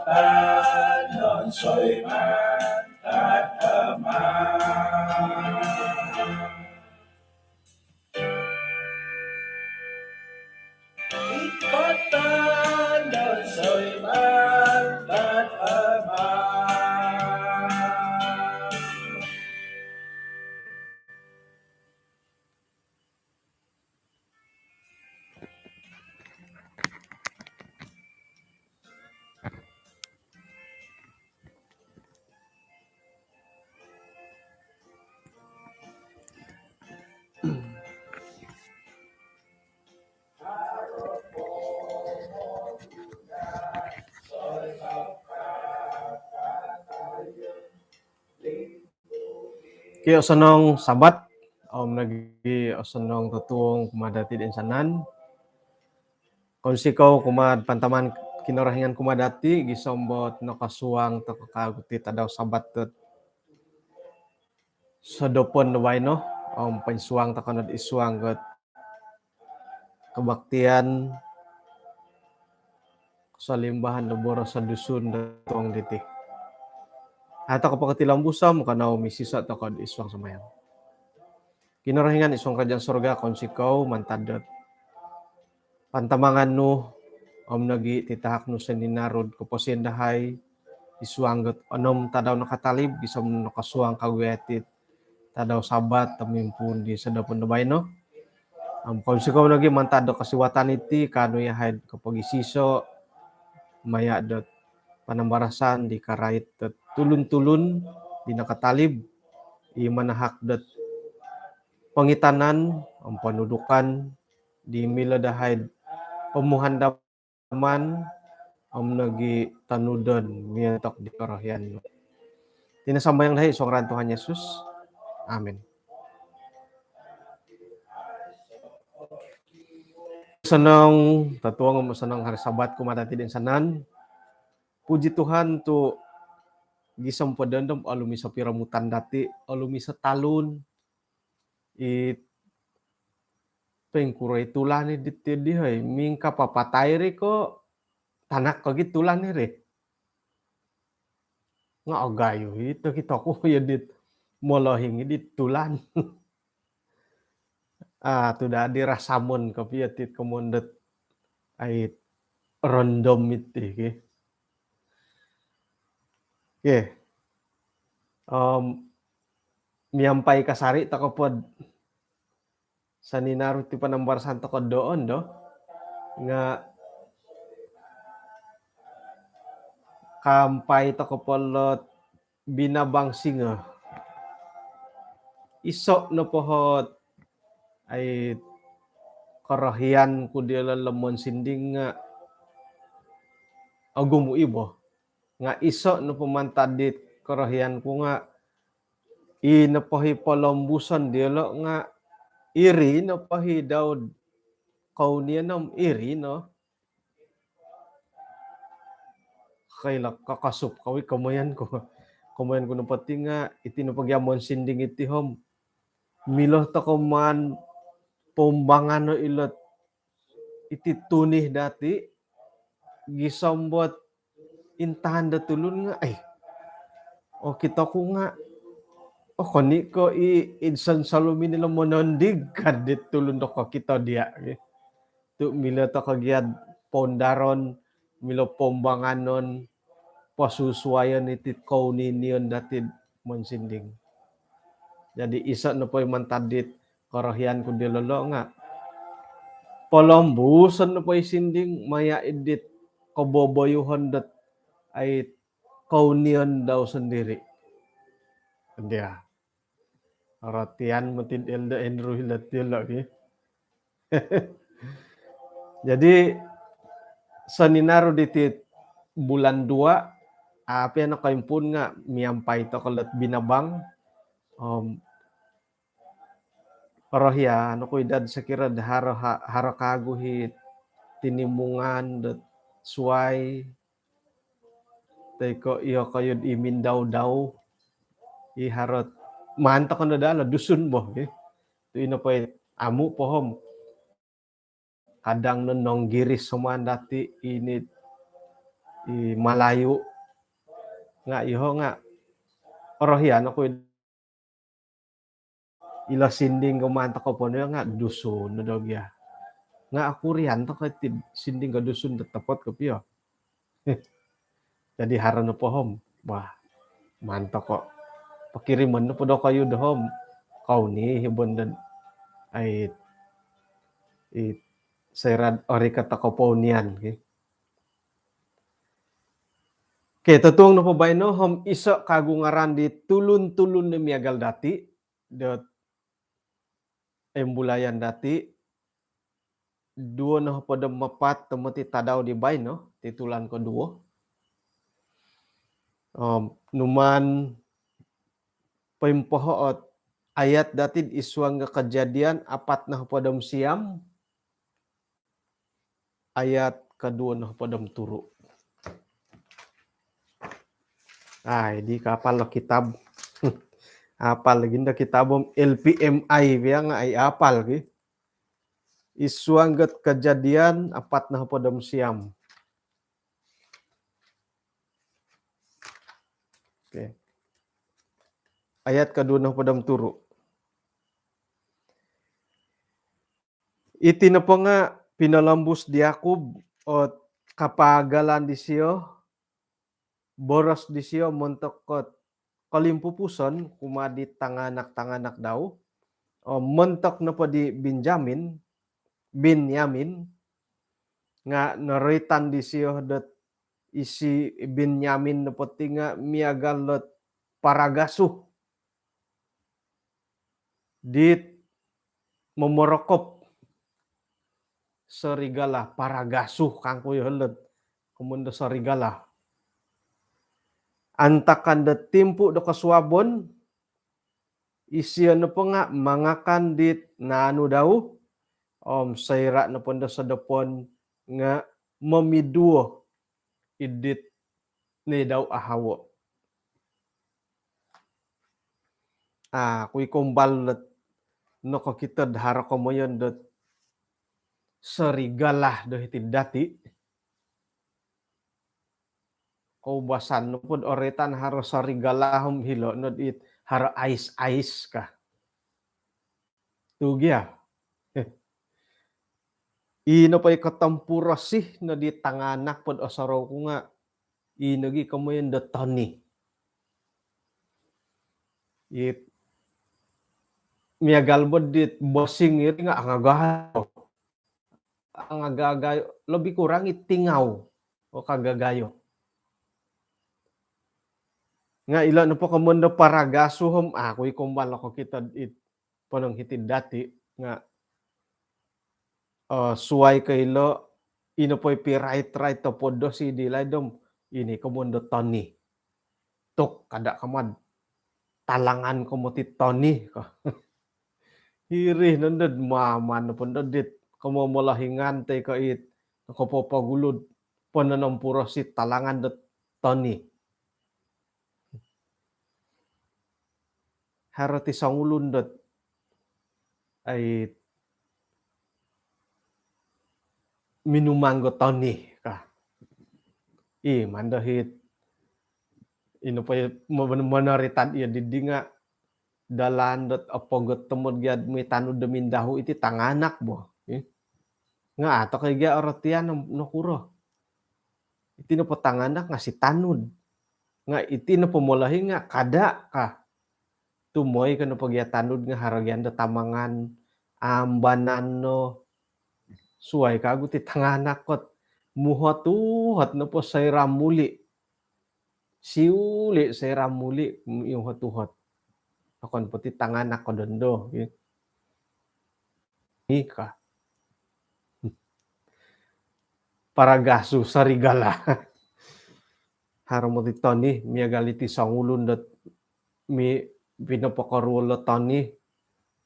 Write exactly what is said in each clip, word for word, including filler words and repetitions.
Anon soiman tataman. Ikatan dan soiman tataman. Kio, osonong Sabat om nogi osonong totuong kumaa dati toinsanan. Kounsikou kumaa pantaman Kinorohingan kumaa dati gisom dot nokosuang toko kagu ti tadau Sabat dot sodopon do baino om poinsuang toko nod isuang dot kebaktian kosolimbahan do boros do Dusun do totuong diti. Au toko pokotilombuso om kanou misiso toko id suang sambayang. Kinorohingan id suang kerajaan surga, kounsikou mantad dot pantamangan nu om nogi titahak nu soninaru do koposion dahai id suang dot onom tadau nakatalib gisom nokosuang kagu yati tadau Sabat timpu di sodopon do baino. Om kounsikou nogi mantad do kosiwatan iti kaanu yahai do kopogisiso maya dot panambarasan di karait dot tulun-tulun di nakatalib i manahak dot pongitanan om ponudukan di milo dahai do pomuhandaman om nogi tonudon miontok di korohian nu. Iti no sambayang dahai id suang ngaran Tuhan Yesus. Amin. Osonong totuong om osonong hari Sabat kumaa dati toinsanan. Puji Tuhan tu gisom po dondo om olumis o piromutan dati, olumis o talun. I poingkuro i tulan i diti dihai, mingkapapatai ri ko tanak ko gi tulan i ri. Nga agayo i tokito ku yo dit molohing i dit tulan. Ah, tu dadi rasamon kopio tit komon dot ait rondom iti ki. Okey. Om miampai kasari toko pod soninaru ti panambarasan toko doon do nga kaampai toko po lot binabang singa. Iso nopo hot ai korohian ku diolo lo monsinding nga ogumu i bo. Nga iso nopo mantad dit korohian ku nga i nopo hi polombuson diolo nga iri nopo hi dau do kounion om iri no. Kailo kakasup kawi komoyon ku. Komoyon ku nopo ti nga iti nopo gia monsinding iti om milo toko maan pombangano ilot iti tuni dati gisom dot intangan do tulun nga ai. Okito ku nga okon i ko i insan selalu mini lo monondig ka dit tulun do kokito dia. Tu milo toko gia do pondaron, milo pombanganon, posusuayon iti kounion dati monsinding. Jadi iso nopo i mantad dit korohian ku diolo lo nga polombuson nopo i sinding maya id dit koboboyuhon dot ai kounion dau sondiri. Dia. Rotian mutid Elder Andrew hilo ti lagi. Jadi soninaru diti bulan dua, api ano koimpun nga miampai toko lot binabang. Om rohia noku idad sokiro do haro ha-, haro kagu hi tinimungan dot suai toi ko iyo koyod i mindau-dau i harot maan toko no dalo Dusun bo ki. Tu ino po i amu po om kadang no nonggiris soman dati ini i Malayu. Nga' iyoho' nga' orohian oku i ilo sinding ko maan toko' ponong nga' Dusun no do gia. Nga' okurian toko' iti sinding ko Dusun do topot kopio. Jadi haro nopo om, wah, maan toko' pokirimon nopo dokoyu do om, kou ni hibon do, ai, i soira' orikot toko' pounian ki. Okey, totuong nopo baino om iso' kagu ngaran di tulun-tulun di miagal dati' dot imbulayan dati', duo nohopod om apat tomod iti tadau di baino, ti tulan koduo. Om numaan poimpoho' ot ayat dati'd id suang do Kejadian apat nohopod om siam, ayat koduo nohopod om turu'. Ai, di kaapal lo kitab. Apal lagi ndo kitab om L P M I pia nga' ai apal gi. Id suang dot Kejadian apat nohopod om siam. Okey. Ayat koduo nohopod om turu'. Iti nopo nga' pinolombus di Yakub ot kapaagalan disio, boros disio montok ot kolimpupuson kumaa di tanganak-tanganak dau, om montok nopo di Benjamin, Binyamin, nga' noroitan disio dot isi Binyamin nopo ti nga' miagal dot paragasu dit momorokop. Serigala, paragasu kangku iyo hilo'd komoyon do serigala. Antakan do timpu do kosuabon, isio nopo nga' mangakan dit naanu dau, om soira' nopo ndo sodopon nga' momiduo id dit ni dau ahawo'. Aa, kui kombal dot nokokito'd haro komoyon dot serigala do hiti'd dati'. Koubasan nopo'd oroitan haro serigala om hilo' nod it haro ais-ais ka. Tu gia. Ino po i kotompurosi no di tanganak pod osorou ku nga' ino gi komoyon do toni. It miagal bo dit bosing iri nga' angagayo. Angagayo, lebih kurang i tingau o kagagayo. Nga' ilo nopo komoyon do paragasu om, aa, kui kombal nokokito it ponong hiti'd dati' nga', eh, suwai ko ilo, ino po i pirait-rait topod do sidi laid om, ini komoyon do toni. Tuk, kada' kama'd talangan ko moti toni ka. Hiri nondo'd maman nopo ndo dit komomolohingan toi ko it nokopopogulu'd pononompurosi talangan dot toni. Haro ti songulun dot ai minumang do toni ka. Ih, mando hit. Ino po i mo-, monorita'd iyo didi nga' dalan dot opogot tomod gia'd moi tanud do mindahu iti tanganak bo. Ih. Nga' ato kai gia orotian no-, nokuro. Iti nopo tanganak nga' si tanud. Nga' iti nopo molohing nga' kada' ka. Tu moi ko nopo gia tanud nga' haro gia ndo tamangan, ambanan no. Suwai kagu ti tanganak kot. Muhot-uhot nopo soira muli'. Siuli' soira muli', muhot-uhot. Okon po ti tanganak ko dondo. Ika. Paragasu, serigala. Haro moti toni, miagal iti songulun dot mi-, pinopokoruol do toni,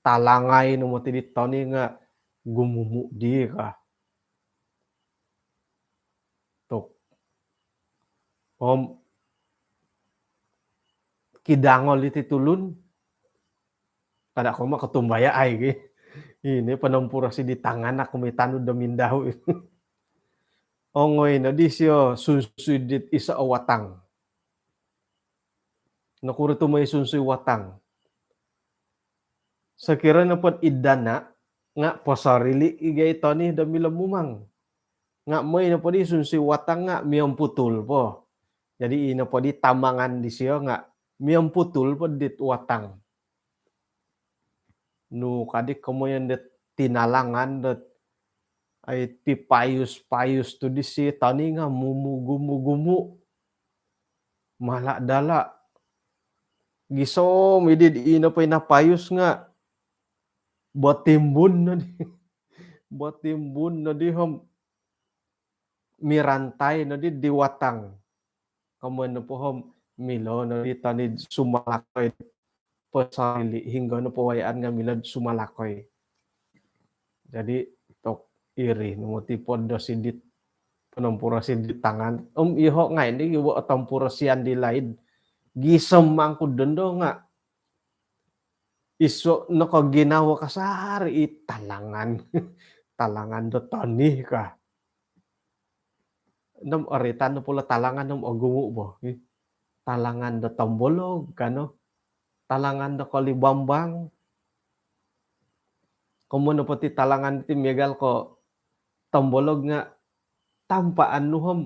talangai no moti di toni nga' gumumu' di ka. Tuk. Om kidangol iti tulun, kada' koma kotumbayaai gi. Ini ponompurosi di tanganak moi tanud do mindahu. Ongoi nodi sio sunsui dit iso o watang. Nokuro tu moi sunsui watang? Sokiro nopo id dana nga posorili i gai toni do milo mumang. Nga moi nopo di sunsui watang nga miomputul po. Jadi i nopo di tamangan disio nga miomputul po dit watang. Nu kadi komoyon dot tinalangan dot ai pipayus-payus tu disi toni nga mumugumu-gumu. Mala dala. Gisom idi i nopo i napayus nga botimbun nodi. Botimbun nodi om mirantai nodi di watang. Komoyon nopo om milo nodi toni sumalakoi posorili hinggo nopo wayaan nga milo sumalakoi. Jadi tok iri no moti po do sidit ponompuro sidit tangan. Om iho ngai di gibo otompuro sian di laid. Gisom mangku dondo nga iso nokoginawo kasari i talangan. Talangan do toni ka. Nom oritan no pulo talangan nom ogumu bo. Talangan do tombolog kano. Talangan do kolibambang. Komoyon nopo ti talangan ti miagal ko tombolog nga tampaan nu om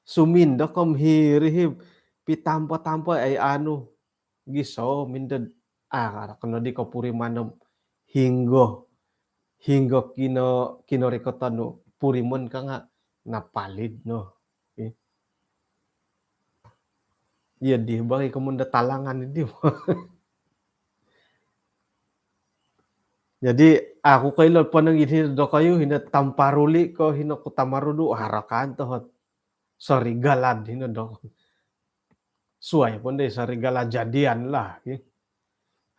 sumindo kom hiri i pitampo-tampo ai anu gisom indo. Ah, kano di kopuriman om hinggo hinggo kino kinorikoton nu purimon ka nga napalid no. Iyo di bagi komoyon do talangan di. Jadi aku koilo ponong ini dokoyu hino tamparuli ko hino ku tamarudu harakan tohot. Sorry galad hino dok. Suai pun deh sorry galad jadian lah.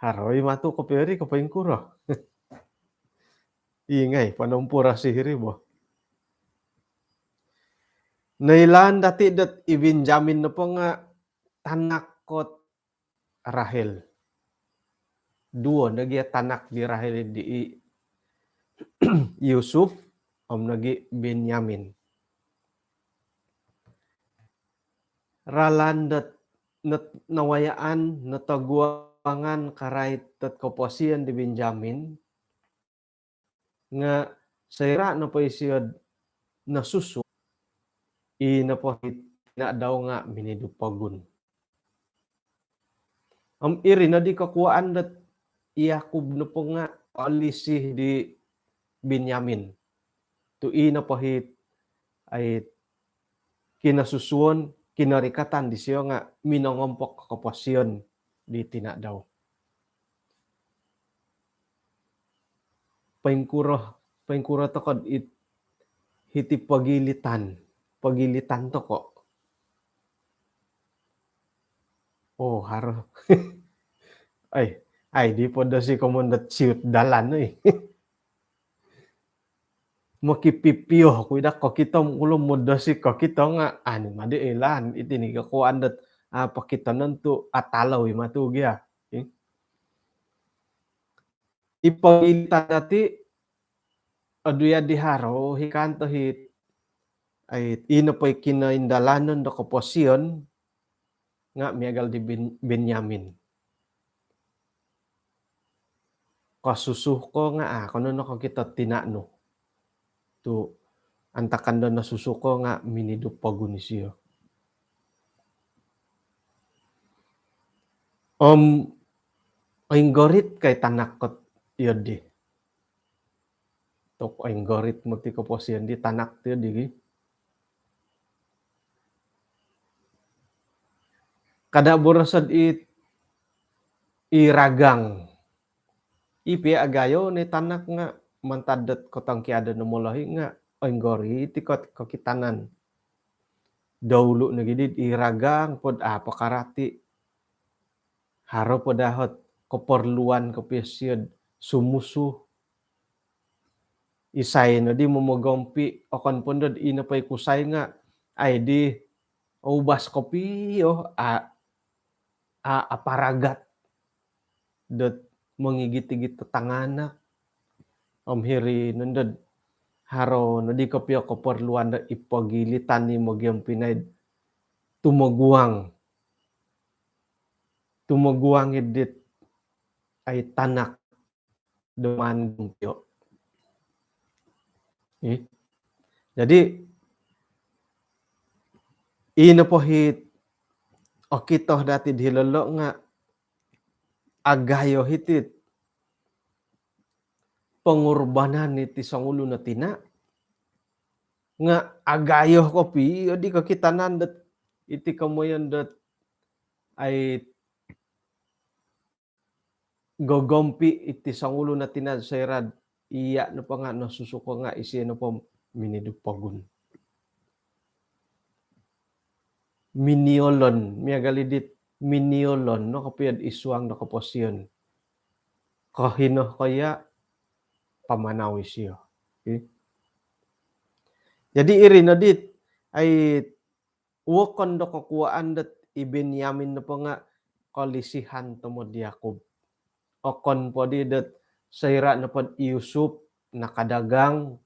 Haroi matu ko peri ko pengkuro. Ingai panompura sihiri bo. Noilaan dati dot i Benjamin nopo nga tanak kot Rahel. Duo nogi tanak di Rahel di i Yusuf om nogi Benyamin. Ralan dot nawayaan notoguangan karait dot koposion di Benjamin nga soira nopo isio nosusu i nopo i tina dau nga minidu pogun. Om iri nodi kokuaan dot i Yakub nopo nga olisi di Benyamin. Tu i nopo i ai kinosusuon kinorikatan disio nga minongompok koposion di tina dau. Pengkuro pengkuro tokod it hiti pogilitan pogilitan toko. Oh haro. Ai ai di podo si komoyon dot siut dalan oi. Mokipipio ku ida kokito kulo modosi kokito nga ani madi ilaan iti ni kokuaan dot apa kito nontu atalau ima tu gia. I pogilitan dati odu ya di haro hikan to hit ai ino po i kinoindalanon do koposion nga miagal di Benyamin. Kosusu ko nga ah kono no kokito tina nu tu antakan do nosusu ko nga minidu pogun isio. Om oinggorit kai tanak kot iyo di. Tok oinggorit moti koposion di tanak ti di gi. Kada borosod i i ragang. I pia agayo ni tanak nga mantad dot kotongkiado no molohi nga oinggorit i kot kokitanan. Daulu nogi di i ragang pod apa karati. Haro po dahot keperluan kopiosiod sumusu. Isai nodi momogompi okon pondod ino po i kusai nga ai di oubas kopio a a aparagat dot mongigit-igit do tanganak. Om hiri nondod Haro nodi kopio keperluan do ipogilitan ni mogiom pinaid tumoguang. Tumoguang idit ai tanak do maan gompio. Ih. Jadi, ino po hit okito dati di lolo nga agayo hiti pengorbanan iti songulun no tina nga agayo kopio di kokitanan dot iti komoyon dot ai gogompi iti songulun no tina soira iya nopo nga nosusuko nga isio nopo minidu pogun. Miniolon, miagal idit miniolon no kopio id suang do koposion. Kohino koya pamanau isio. Okey. Jadi iri no dit ai wokon do kokuaan dot i Benyamin nopo nga kolisihan tomod di Yakub. Okon po di dot soira nopo di Yusuf nakadagang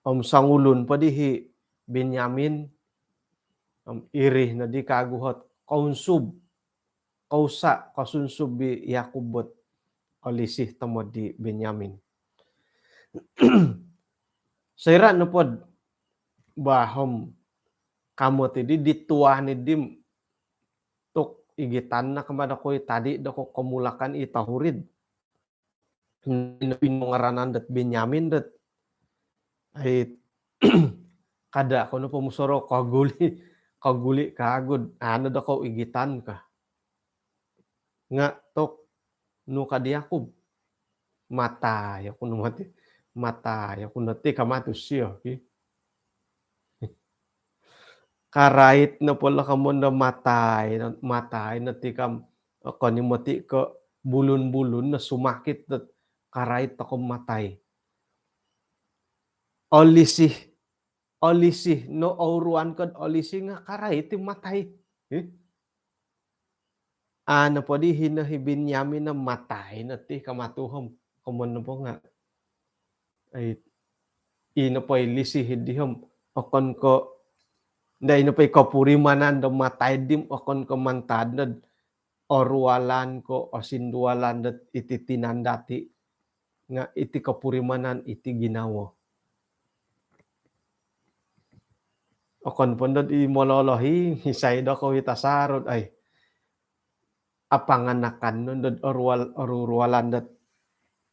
om songulun po di hi Benyamin om iri no di kaguhot kounsub kousa kosunsub i Yakub bot olisi tomod di Benyamin. Soira nopo do bahom kamot idi di tuan idi tu igitan no kama do koi tadi do ko komulakan i tohuri do pinongaranan dot Benyamin dot ai kada ko nopo musoro koguli koguli kagu do anu do ko igitan ka. Nga tok nu ka di Yakub. Matai oku no mati. Matai oku no ti kama tu sio ki. Karait no polo kamon do matai, matai no ti kam okon i moti ko bulun-bulun no sumakit dot karait toko matai. Olisi, olisi no ouruan ko olisi nga karait i matai. Ih. Aa nopo di hino hi Benyamin no matai no ti kama tuhom komon nopo nga. Ai ino po i lisi hidi hom okon ko ndai ino po i kopurimanan do matai dim okon ko mantad no orualan ko osindualan dot iti tinan dati nga iti kopurimanan iti ginawo. Okon po ndot i mololohing isai do kowit asarut ai apanganakan no ndot orual orurualan dot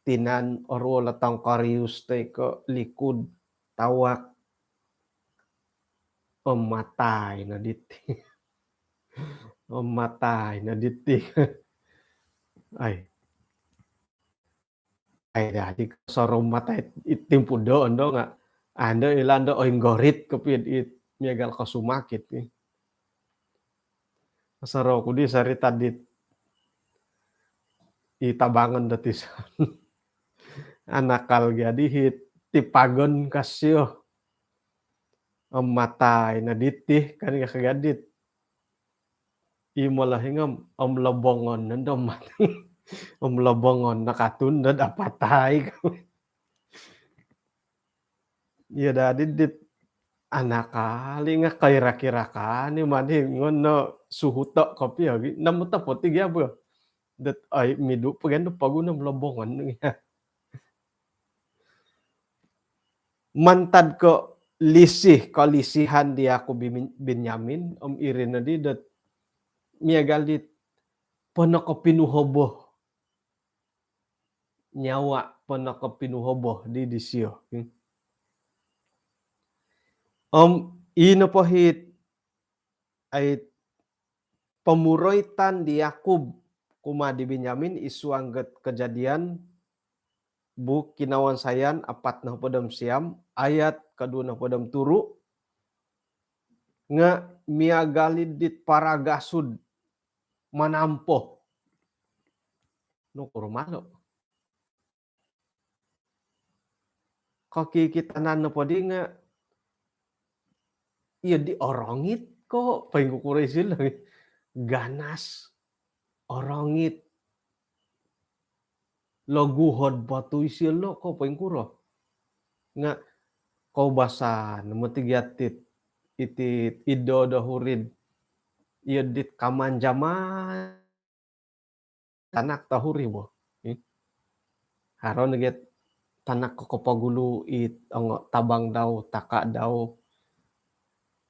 tinan oruol tongkorius toi ko likud tawak. Om matai no diti. Om matai no diti. Ai. Ai dadi soro matai itimpu do ondo nga ando ilando oinggorit kopio it miagal ko sumakit ni. Soro ku di sarita dit i tabangan do tisan. Anakal gia di hit tipagon kasio. Om matai no diti kan ka kagadit. I molohing om lobongon no do mat. Om lobongon no katun do dapatai. Iyo dadi dit anakali nga koira-kirakan i madi ngon no suhuto kopio gi. Namu topot i gia bo. Dot ai midu po gia do pogun om lobongon no gia. Mantad ko lisih kolisihan di Yakub Benyamin om iri no di dot miagal di pono kopinuhobo. Nyawa pono kopinuhobo di disio. Om ino po hit ai pomuroitan di Yakub kumaa di Benyamin id suang dot Kejadian buk Kinawansayan apat nohopod om siam ayat koduo nohopod om turu nga miagal i dit paragasud manampo. Nokuro malo. Kokikitanan nopo di nga iyo di orongit ko poingkukuro isilo ganas orongit loguhod batu isilo ko poingkuro. nga koubasan moti gia tit iti ido do hurid iyo dit kamanjaman tanak tohuri bo. Haro no gia tanak ko kopogulu it ongo tabang dau, taka dau,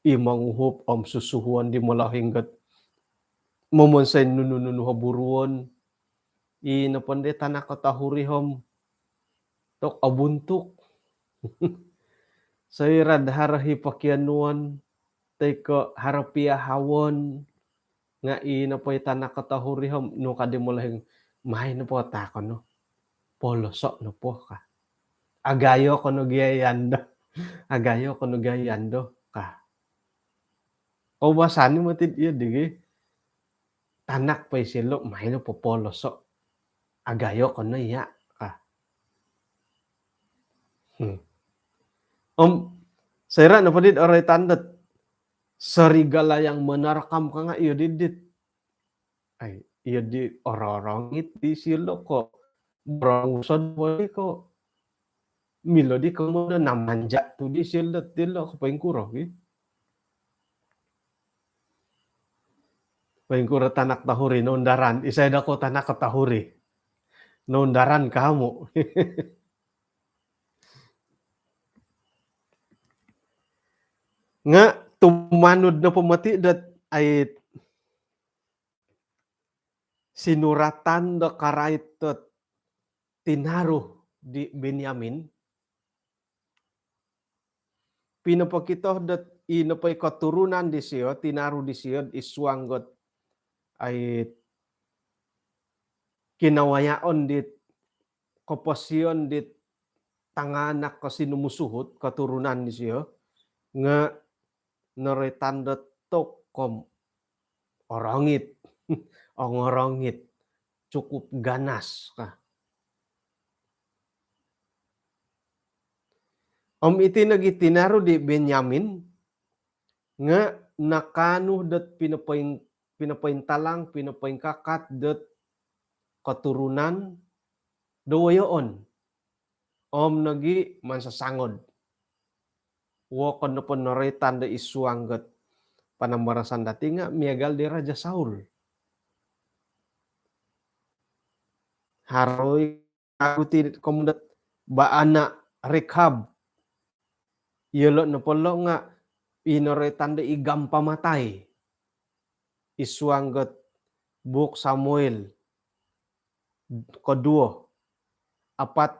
i monguhup om susuhuon di molohing got momonsoi nunu-nunu ho buruon. I nopo di tanak ko tohuri om tok obuntuk. Soira do haro hi pokionuon toi ko haro piahawon, nga i nopo i tanak ko tohuri om nu ka di molohing, mai nopo takono, poloso nopo ka. Agayo kono gia yando. Agayo kono gia yando ka. Koubasan moti iyo digi tanak po isilo, mai nopo poloso. Agayo kono iya ka. Hmm. Om soira nopo dit oroitan dot serigala yang menerkam ka nga iyo di dit. Ai, iyo di ororongit di silo ko. Borong usod boli ko. Milo di komodo namanja tu di silo tilo ko poingkuro ki. Poingkuro tanak tohuri noundaran. Isai dako tanak tohuri noundaran kamu. Nga tumanud nopo moti dot ai sinuratan do karait dot tinaru di Benyamin. Pinopokito dot i nopo i koturunan disio, tinaru disio id suang got ai kinawayaon dit koposion dit tanganak ko sinumusuhut, koturunan disio, nga noroitan dot tokom orongit, ongorongit, cukup ganas ka. Om iti nogi tinaru di Benyamin nga nakaanu dot pinopoin-, pinopointalang, pinopoingkakat dot koturunan do woyoon. Om nogi mansasangod. Wokon nopo noroitan do id suang got panambarasan dati nga miagal di Raja Saul. Haro i kagu ti komoyon dot Baana, Rekab. Iyolo nopo lo nga i noroitan do i gampamatai. Id suang got buuk Samuel koduo, apat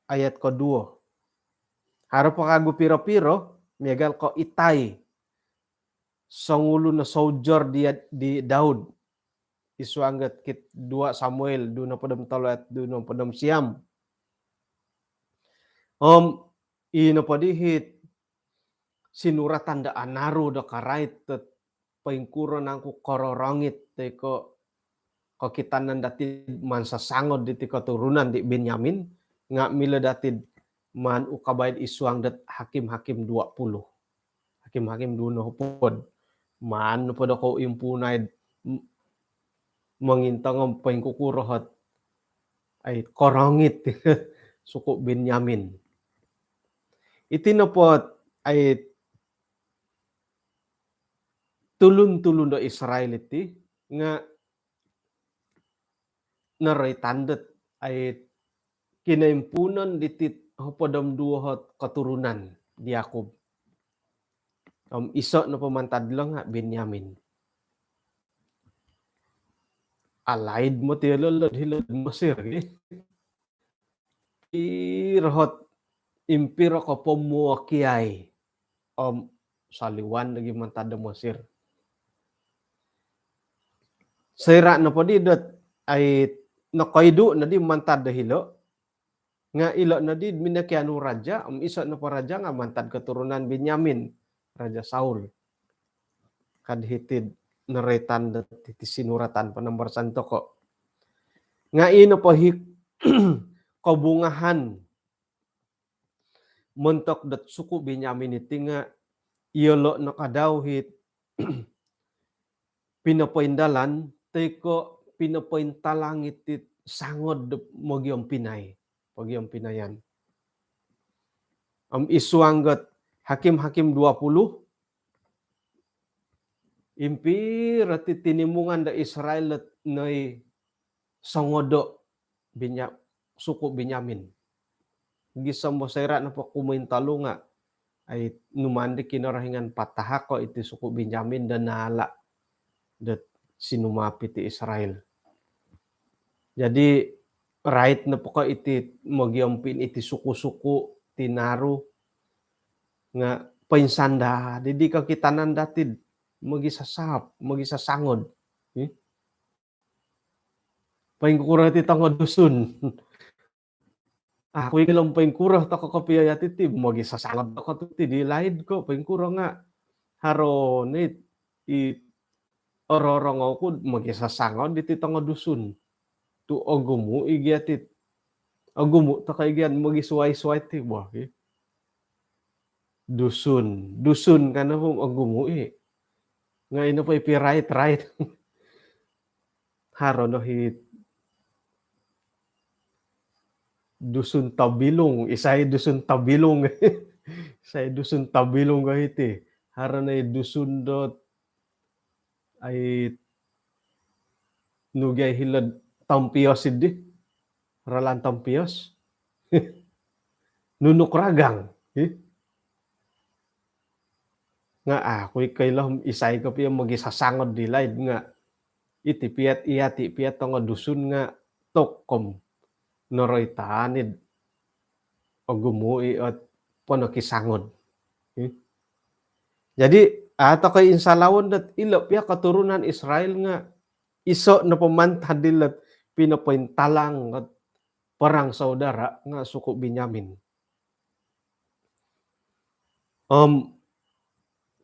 ayat koduo. Haro po kagu piro-piro, miagal ko Itai, songulun o soldier di, di Daud. Id suang got kit dua Samuel duo nohopod om tolu ayat duo nohopod om siam. Om i nopo dihit sinuratan do anaru do karait dot poingkuro nangku kororongit toi ko kokitanan dati mansasangod diti koturunan di Benyamin, nga milo dati maan ukabai id suang dot Hakim-Hakim dua puluh. Hakim-Hakim duo nohopod. Maan nopo do kou impuunai m-, mongintong om poingkukuro ot ai korongit suku Benyamin. Iti nopo ai tulun-tulun do Israel iti nga noroitan dot ai kinoimpuunon diti hopod om duo ot koturunan di Yakub. Om iso nopo mantad lo nga Benyamin. Alaid moti ilo lo hilo'd Mesir, ki. Piro ot impiro ko pomuo kiai. Om soliwan lagi mantad do Mesir. Soira nopo di dot ai nokoidu nodi mantad do hilo. Nga ilo nodi minokianu raja, om iso nopo raja nga mantad keturunan Benyamin, Raja Saul. Kad hiti'd noroitan dot hiti sinuratan panambarasan toko. Nga i nopo hi kobungahan montok dot suku Benyamin iti nga iyolo no kadau hit pinopoindalan toi ko pinopointalang iti sangod do mogiompinai, pogiompinayan. Om isuang got Hakim-Hakim dua puluh, impiro ti tinimungan do Israel dot noi songodo Binya-, suku Binyamin. Gisom bo soira nopo kumointolu nga, ai, numaan di Kinorohingan patahako iti suku Binyamin do naala dot sinumapit i Israel. Jadi, rait nopo ko iti mogiompin iti suku-suku tinaru nga poinsanda di, di kokitanan dati mogisasap, mogisasangod. Hmm? Poingkuro ti tongo Dusun. Aku i ilo poingkuro toko kopio yati ti, mogisasangod toko tu ti di laid ko, poingkuro nga haro ni i ororongou ku mogisasangod di ti tongo Dusun. Tu ogumu i gia ti. Ogumu toko i gia mogisuai-suai ti, wah, i. Dusun. Dusun kan nopo ogumu i. Nga ino po i pirait-rait. Haro no hi Dusun Tabilung, isai Dusun Tabilung. Isai Dusun Tabilung ko hiti. Haro no hi Dusun dot ai nugi ai hilo'd Tampios idi. Ralan Tampios. Nunuk Ragang. Hi. Nga aku i koilo isai kopio mogisasangod di laid nga iti piat, iyati piat tongo Dusun nga tokom noroitan id ogumu i ot ponokisangod. Hmm. Jadi, a toko insalaon dot ilo pia keturunan Israel nga iso nopo mantad dilot pinopointalang ot perang saudara nga suku Binyamin. Om,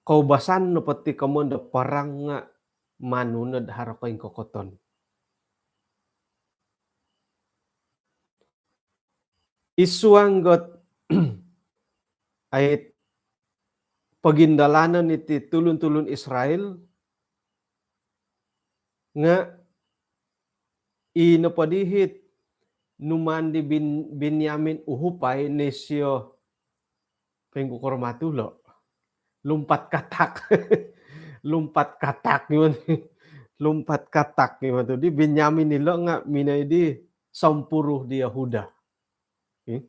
koubasan nopo ti komoyon do perang nga manu nod haro koingkokoton. Isuang got ai pogindalanon iti tulun-tulun Israel nga i nopo dihit numaan di Bin-, Binyamin uhupai ni sio pengkukor matulo. Lumpat katak. Lumpat katak gitu. Lumpat katak gitu. Di Binyamin ilo nga minoi di sompuru di Yahuda. Hmm?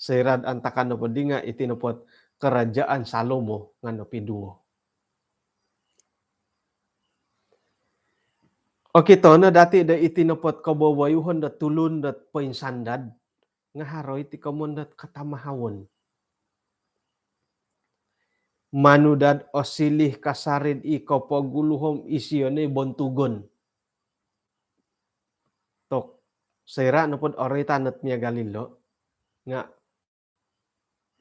Soira antakan nopo di nga iti nopo ot kerajaan Salomo nga nopiduo. Okito no dati do iti nopo ot koboboyuhon do tulun do poinsandad nga haro iti komoyon dot katamahawon. Manu dot osilih kasari di kopogulu om isio no i bontugon. Tok, soira nopo dot oroitan ot miagal ilo nga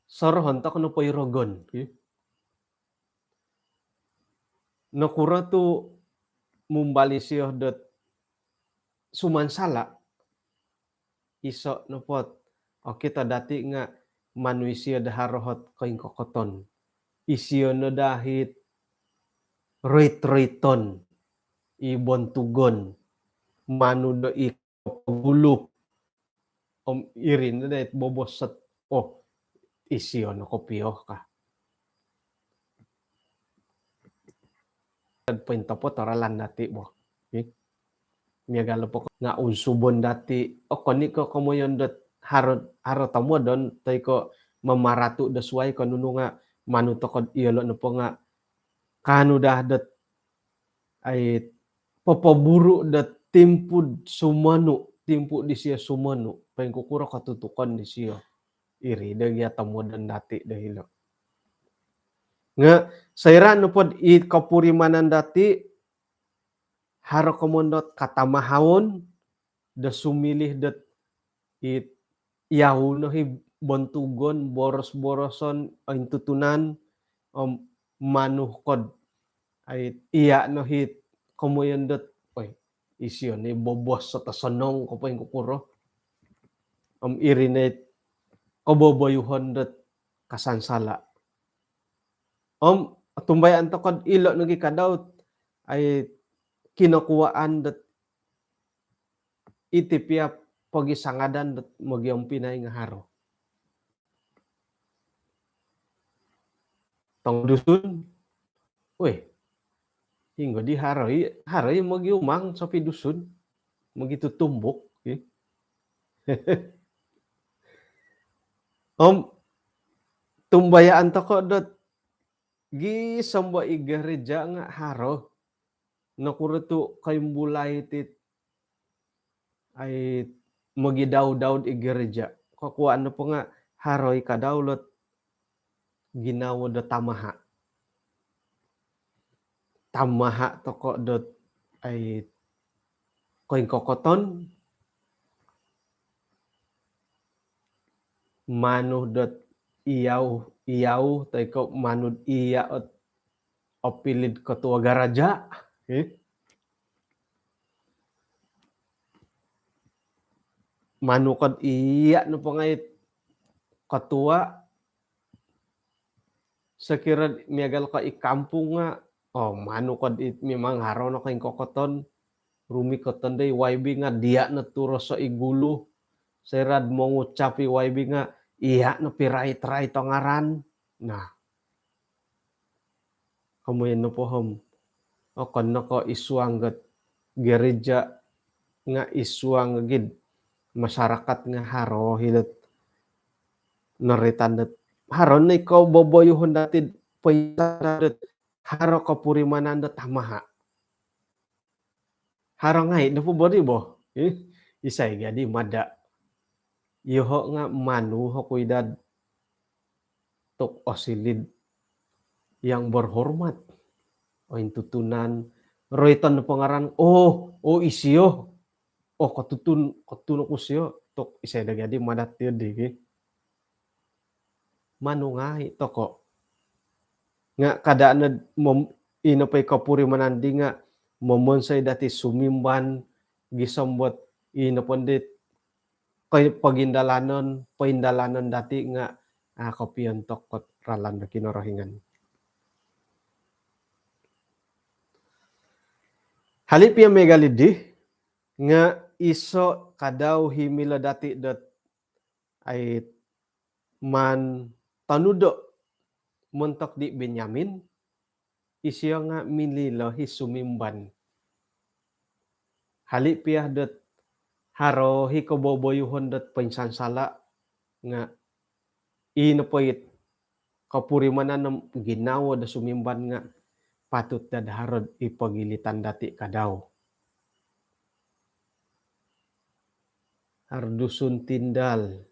sorohon toko nopo i rogon. Hi. Nokuro tu mumbal isio dot sumansala, iso nopo ot okito dati nga manu isio do haro ot koingkokoton. Isio no dahit roit-roiton, i bontugon, manu do i kopogulu. Om iri no dahit bobos ot, oh, isio no kopio ka. Pointopot o ralan dati bo. Hi. Miagal nopo nga unsubon dati, okon i ko komoyon dot haro, haro tomodon, toi ko mamaratu do suai ko nunu nga manu toko dot iyolo nopo nga kaanu daa dot ai popoburu dot timpu sumonu, timpu disio sumonu, poingkukuro kotutukon disio. Iri do gia tomodon dati do hilo. Nga soira nopo dot i kopurimanan dati haro komoyon dot katamahawon do sumilih dot i, iyau no hi bontugon, boros-boroson, ointutunan, om manu ko dot ai iya no hi komoyon dot, oi, isio no i bobos ot osonong ko poingkukuro. Om iri no i koboboyuhon dot kasansala. Om otumbayaan toko dot ilo nogi ka dau dot ai kinokuaan dot iti pia pogisangadan dot mogiompinai nga haro. Tong Dusun. Weh, hinggo di haro i, haro i mogiumang sopi Dusun, mogitutumbuk, eh. Om tumbayaan toko dot gisom bo i gereja nga haro. Nokuro tu koimbulai ti ai mogidau-dau id gereja? Kokuaan nopo nga haro i kadau lot ginawo do tamaha. Tamaha toko dot ai koingkokoton, manu dot iyau, iyau, toi ko manu dot iya ot opilid ketua garaja, eh. Manu kod iya nopo ngai ketua, sekira miagal ko i kampung nga, oh, manu kod i memang haro no koingkokoton, rumikoton do i Y B nga dia no turoso i gulu, serad mongucap i Y B nga iya no pirait-rait o ngaran. Nah, komoyon nopo om okon no ko id suang got gereja nga id suang gid masyarakat nga haro i dot noroitan dot haro no i koboboyuhon dati dot pointanan dot haro kopurimanan dot tamaha. Haro ngai nopo bo di bo, eh, isai gia di mada. Yoho nga manu oku i dot tok osiliu yang berhormat. Ointutunan, roiton nopo ngaran, oh, oh, isio. Oh, kotutun, kotutun oku sio, tok isai daa gia di mada ti di gi. Manu ngai toko. Nga kada no mom-, ino po i kopurimanan di nga momonsoi dati sumimban gisom dot ino po dit koi pogindalanon, poindalanon dati nga, ah, kopiontok kot ralan do Kinorohingan. Hali pia miagal di nga iso kadau i milo dati dot ai maan tonudo montok di Benyamin, isio nga milo i sumimban. Hali pia dot haro i koboboyuhon dot poinsansala nga ino po it kopurimanan om ginawo do sumimban nga patut daa haro id pogilitan dati kadau. Haro Dusun Tindal,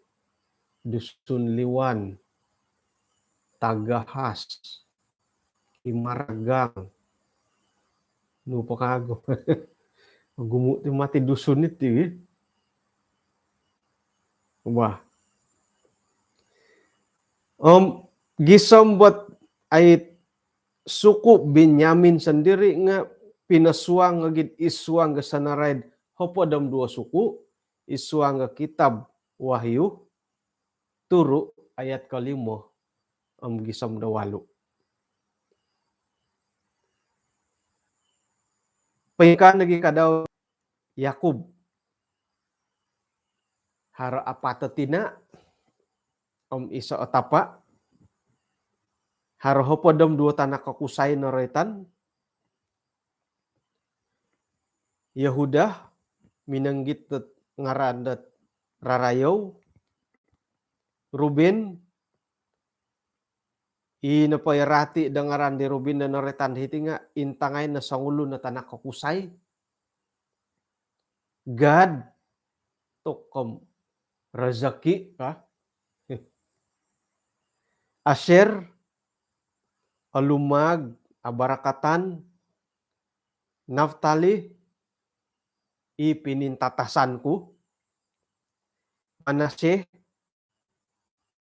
Dusun Liwan, Tagahas, Kimaragang. Nu po kagu. Ogumu ti mati Dusun iti, eh. Wah. Om gisom dot ai suku Benyamin sendiri nga pinosuang gid id suang do sanarai do hopod om duo suku, id suang do kitab Wahyu turu ayat kolimo om gisom do walu. Poingkaa nogi kadau Yakub. Haro apat o tina om iso o tapa. Haro hopod om duo tanak kokusai noroitan. Yohuda, minonggit dot ngaran dot rarayou. Ruben, i nopo i rati do ngaran di Ruben do noroitan hiti nga intangai no songulun o tanak kokusai. Gad, tokom rezeki ka. Asyer, olumaag, abarakatan. Naftali, i pinintatasan ku. Manasye,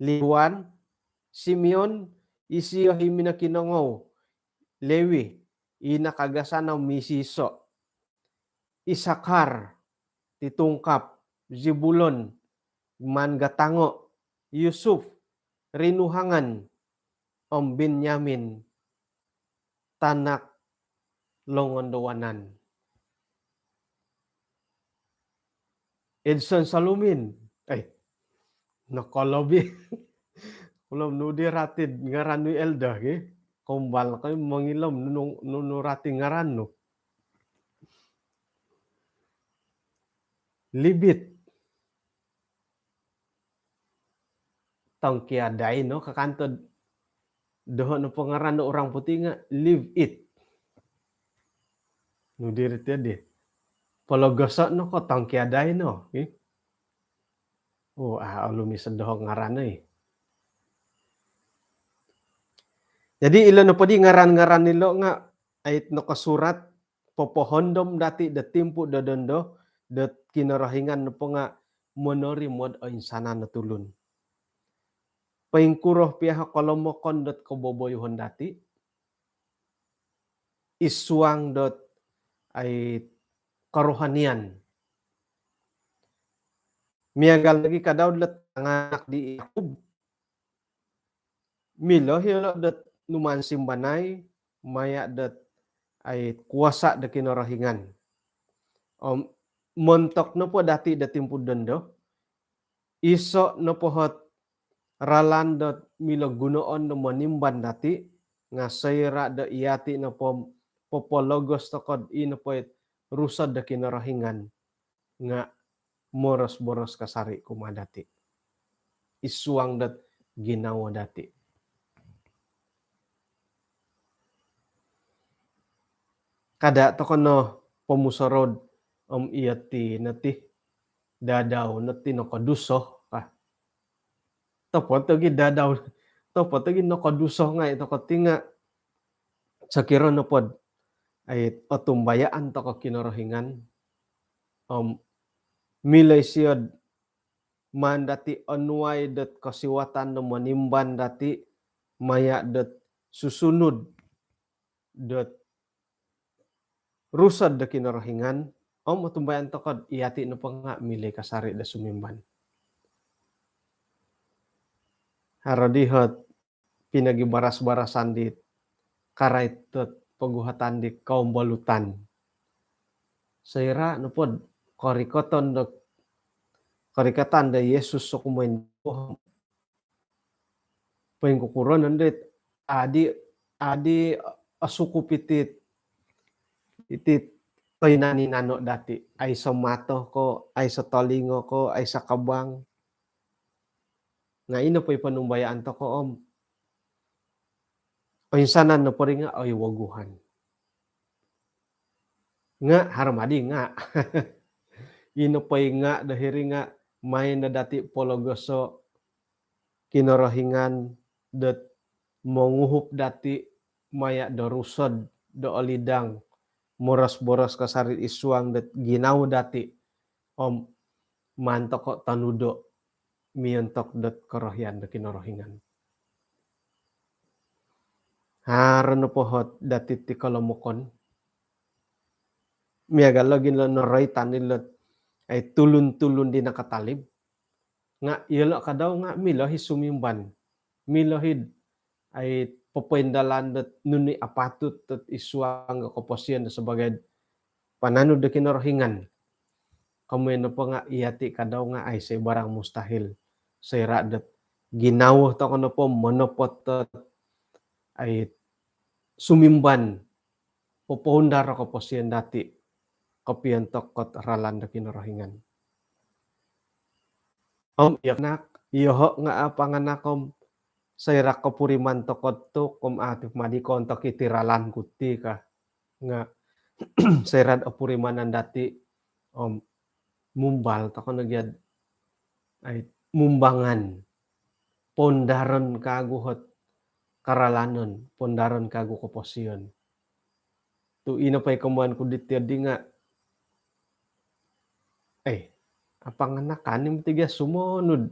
liwan. Simeon, isio i minokinongou. Lewi, i nakagasan om misiso. Isakhar, titungkap. Zebulon, maan gatango. Yusuf, rinuhangan. Om Benyamin, tanak longon do wanan. Edson Salumin, eh, nokolobi. Kolom nu di rati do ngaran nu Elda, ki? Kombal ko mongilo om nunu, nunu rati ngaran nu. Libit. Tongkiadai no ka kanto doho nopo ngaran do orang putih nga leave it. Nu diri ti di. Pologoso no ko tongkiadai no. Ih. Oh, ah, olumis doho ngaran oi. Jadi ilo nopo di ngaran-ngaran ilo nga ait nokosurat popohondom dati do timpu do dondo do Kinorohingan nopo nga monorimo do oinsanan o tulun. Poingkuro pia o kolomokon dot koboboyuhon dati id suang dot ai kerohanian. Miagal lagi kadau dot tanganak di Yakub. Milo hilo dot numan simbanai maya dot ai kuasa do Kinorohingan. Om montok nopo dati do timpu dondo, iso nopo ot ralan dot milo gunoon do monimban dati nga soira do iati nopo popologos toko do i nopo it Rusod do Kinorohingan nga moros-boros kasari kumaa dati id suang dot ginawo dati. Kada toko no pomusorou om iati noti dadau noti nokoduso ka. Topot lagi dadau, topot lagi nokoduso ngai toko ti nga sokiro nopo do ai otumbayaan toko Kinorohingan om milo isio do maan dati onuai dot kosiwatan do monimban dati maya dot susunud dot Rusod do Kinorohingan om otumbayaan toko do iati nopo nga milo kasari do sumimban. Haro di ot pinogibaras-barasan di karait dot poguhatan di kaum bolutan. Soira nopo do korikoton do, korikatan do Yesus sokumuin poingkukuro nondo it adi, adi osukup iti, iti toinan-inan dati. Aiso mato ko, aiso tolingo ko, aiso kabang. Nga ino po i ponumbayaan toko om oinsanan nopo ri nga oiwoguhan. Nga haro ma di nga ino po i nga do hiri nga maan no dati pologoso Kinorohingan dot monguhup dati maya do Rusod do Olidang moros-boros kasari id suang dot ginawo dati om maan toko tonudo miontok dot korohian do Kinorohingan. Haro nopo ot dati ti kolomokon miagal lagi lo noroitan ilo ai tulun-tulun di nakatalib nga iyolo kadau nga milo i sumimban, milo i ai popoindalan dot nunu i apatut dot id suang do koposion do sabaagi pananud do Kinorohingan. Komoyon nopo nga iati kadau nga aiso i barang mustahil soira dot ginawo toko nopo monopot dot ai sumimban popoundar o koposion dati kopiontok dot ralan do Kinorohingan. Om iyoho nga apanganak om soira kopuriman toko tu om ati madi kontok iti ralan ku ti ka nga soira do opurimanan dati om mumbal toko no gia do ai mumbangan poundaron kagu ot karalanon, poundaron kagu koposion. Tu ino po i komoyon ku diti di nga eh apanganakan ni moti gia sumonud.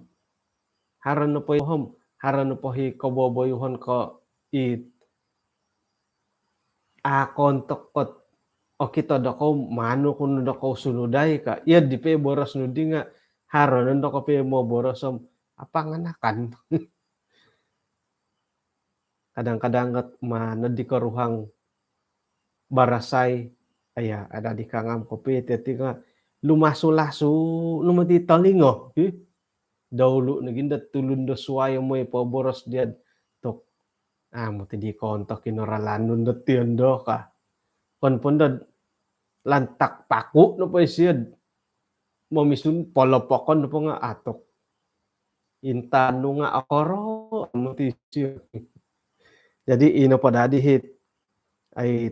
Haro nopo i om haro nopo i koboboyuhon ko i a kontok dot okito dokou manu ku no dokou sunudai ka. Iya di po boros nu di nga haro no dokou po moboros om apanganakan. Kadang-kadang dot maan no di koruhang barasai, aya ada di kangam kopi teti nga lumasu-lasu no moti tolingo. Ih. Daulu nogi dot tulun do suai om moi poboros dia dot Amu ti di kontok ino ralanun do tiondo ka. Kon pondod lantak paku nopo isiod. Momisun polopokon nopo nga atok. Intanu nga okoro, amu ti isiod. Jadi ino po dadi hit, ai,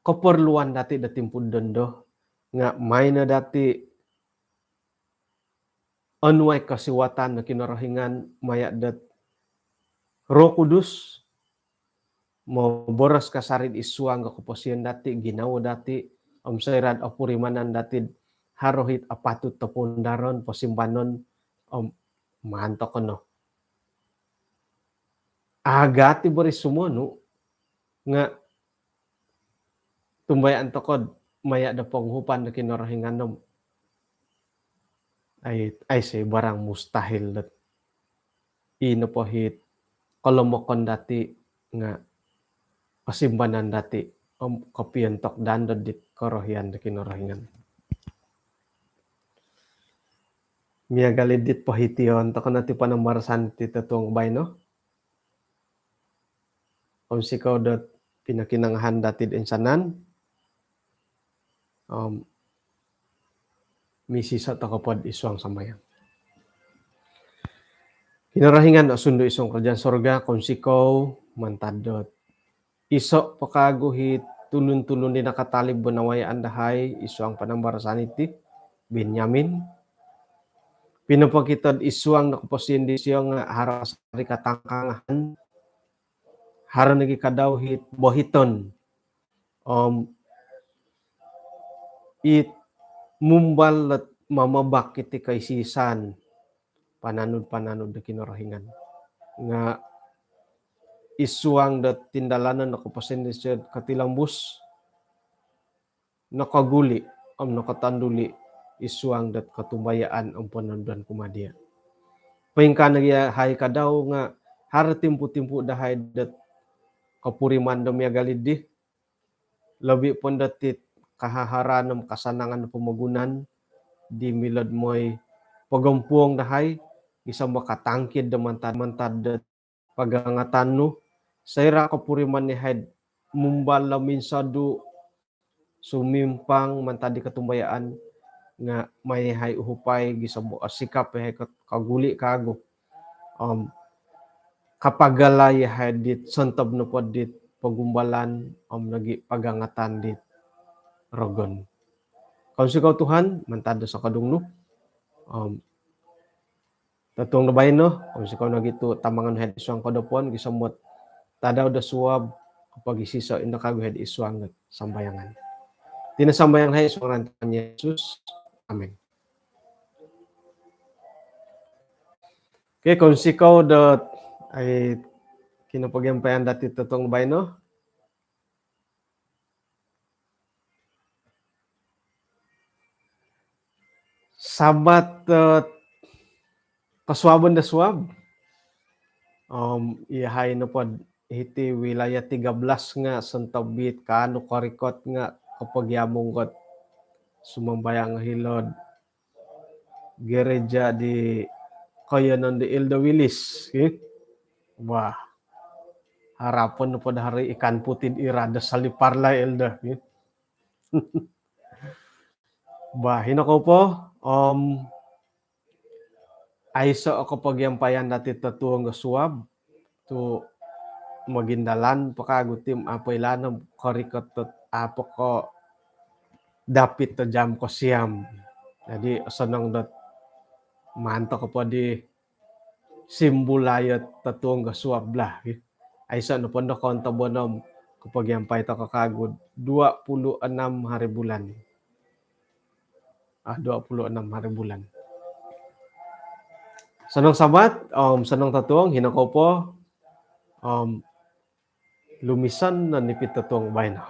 keperluan dati do timpu dondo nga maino dati onuai kosiwatan do Kinorohingan maya dot Roh Kudus moboros kasari id suang do koposion dati, ginawo dati, om soira'd opurimanan dati haro hit apatut do poundaron, posimbanon, om maan toko no. Agati bori sumonu nga tumbayaan toko maya do ponguhupan do Kinorohingan om ai, aiso barang mustahil dot ino po hit kolomokon dati nga kosimbanan dati om kopiontok dando dit korohian do Kinorohingan. Miagal i dit pohition toko no ti panambarasan ti totuong baino. Om sikou dot pinokinongohan dati do insanan. Om misiso toko pod id suang sambayang. Kinorohingan osundu id suang kerajaan sorga, kounsikou mantad dot iso po kagu hit tulun-tulun di nakatalib do nawayaan dahai id suang panambarasan iti, Benyamin. Pinopokito id suang do koposion disio nga haro kasari katangkangahan, haro nogi kadau hit bohiton. Om it mumbal dot mamabak iti koisisan pananud-pananud do Kinorohingan. Nga id suang dot tindalanon do koposion disio kotilombus, nokoguli om nokotonduli id suang dot kotumbayaan om pononduan kumaa dia. Poingkaa nogi yahai kadau nga haro timpu-timpu dahai dot kopuriman do miagal i dii, lobi po dot it kahaharan om kasanangan pomogunan di milo'd mooi pogompuong dahai, gisom do katangkid do mantad-mantad dot pagangatan nu, soira kopuriman yahai'd mumbal do minsodu, sumimpang mantad di kotumbayaan, nga mai yahai uhupai gisom do osikap yahai ko-, koguli kagu. Om kapagalai yahai dit sontob nopo dit pogumbalan om nogi pagangatan dit rogon. Kounsikou Tuhan mantad do sokodung nu. Om totuong do baino, kounsikou nogi tu tamangan yahai id suang kodopon, gisom dot tadau do suab, kopogisiso indo kagu yahai id suang dot sambayangan. Iti no sambayang yahai id suang ngaran Tuhan Yesus. Amin. Okey, kounsikou dot ai kinopogiampayan dati totuong do baino. Sabat, eh, kosuabon do suab. Om yahai nopo hiti wilayah tiga belas nga sontob it kaanu korikot nga kopogiamung dot sumambayang hilo'd gereja di koiyonon di Elder Willis, ki. Wah, harapon nopo do haro ikan putih id rada salipar lah, Elder, ki. Bah, ino kou po, om aiso o kopogiampayan dati totuong do suab, tu mogindalan po kagu ti om apo ilaan om korikot dot apo ko dapit do jam kosiam. Jadi osonong dot maan toko po di simbulayo totuong do suab lah, ki. Aiso nopo do kontobon om kopogiampai toko kagu dua puluh enam hari bulan. Ah, dua puluh enam hari bulan. Sonong Sabat, om sonong totuong, ino kou po, om lumison no nipi totuong baino.